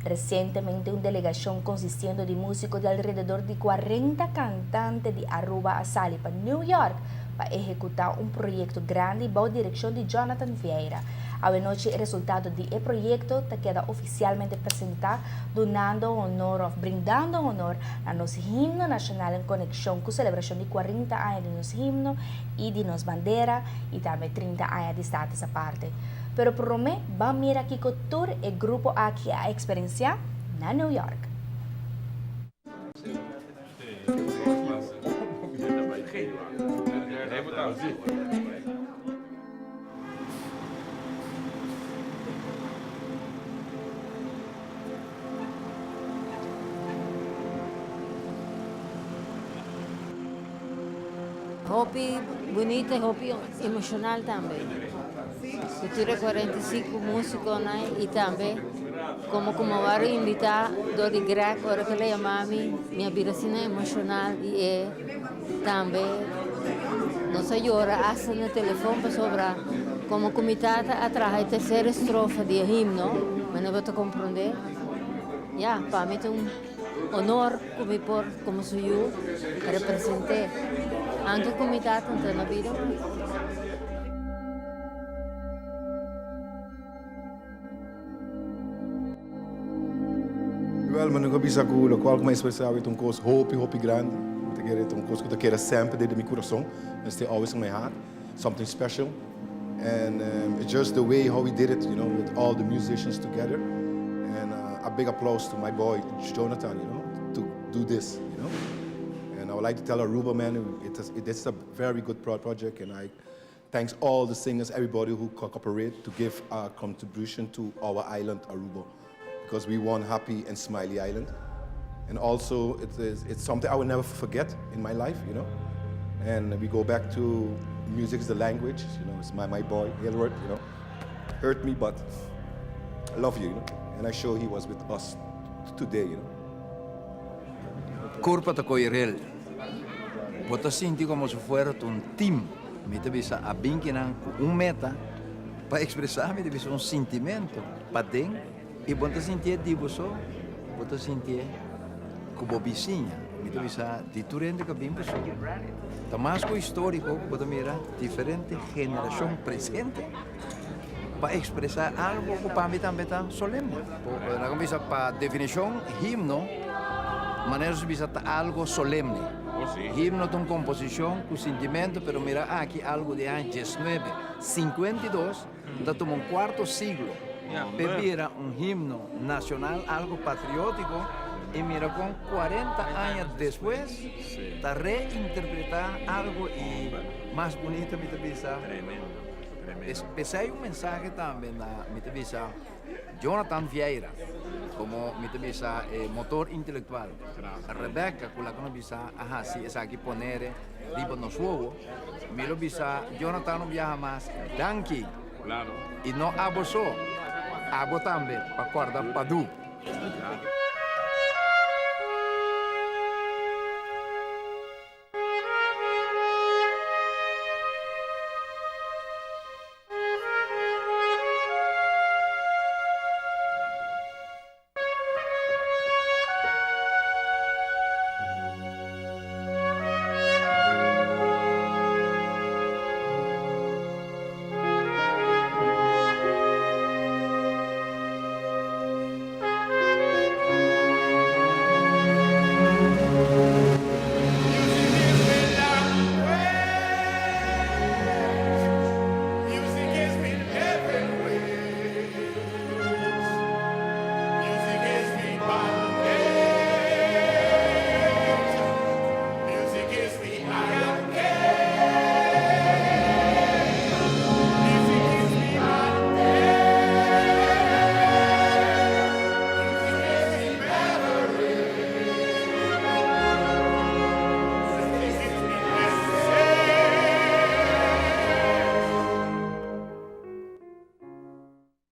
Recientemente un delegacion consistiendo di musico di alrededor di 40 cantante di Aruba a sali pa New York pa ehecuta un proyecto grandi bou direccion di Jonathan Vieira. Awenochi e resultado di e proyecto ta keda oficialmente presenta dunando honor of brindando honor na nos himno nacional en conexion cu celebracion di 40 aña di nos himno y di nos bandera y tambe 30 aña di Status Aparte. Pero prome ban mira kico tur e grupo aki a experiencia na New York. Hopi bunita y hopi emocional tambe. Cu tur e 45 musiconan y tambe como cu mi a worde invita door di Greg ora cu el a yama mi, mi a bira asina emocional y e tambe nos a yora hasta na telefon pasobra como cu mi tata a traha e tercer estrofa di e himno, mi no bo ta comprende. Ya, pa mi ta un honor cu mi por como su yu represente, anke cu mi tata no ta na bida mas. Wel, mi nunca bisa cu locual cu mi a expresa awe ta un cos hopi, hopi grandi. Mi ta kere ta un cos cu ta keda semper den mi curason. And stay always in my heart. Something special. And it's just the way how we did it, you know, with all the musicians together. And a big applause to my boy Jonathan, you know, to do this, you know. And I would like to tell Aruba, man, it is, it is a very good project, and I thanks all the singers, everybody who cooperate to give a contribution to our island, Aruba, because we want happy and smiley island. And also, it's something I will never forget in my life, you know. And we go back to music is the language, you know, it's my boy, Hilward, you know. Hurt me, but I love you, you know. And I sure he was with us today, you know. Curpa ta coy rel. Bo ta sinti como si fuera ta un team. Mi ta bisa a bin kinan cu un meta pa expresa mi ta bisa un sintimento paden y bo no ta sintié di bo so, bo ta sintié cu bo bisiña. Mi ta bisa di tur hende cu a bin pasobra ta mas cu historico cu bo ta mira diferente generacion presente pa expresa algo cu pa mi tambe ta solemne. Laga mi bisa pa definicion himno manera su bisa ta algo solemne. Himno ta un komposishon ku sintimentu, pero mira aki algu di aña diesnuebe sinkuenta i dos ta tuma un kuarto siglo p'e bira un himno nashonal, algu patriótiko, i mira kon kuarenta aña despues ta reinterpretá algu i mas bunita mi ta bisa. P'esei un mensahe tambe na mi ta bisa. Jonathan Vieira, komo mi ta bisa e motor intelektual. Rebecca ku laga no bisa a hasi esaki ponere riba nos wowo. Mi lo bisa Jonathan un biaha mas danki. I no abo so, abo tambe pa korda Padu.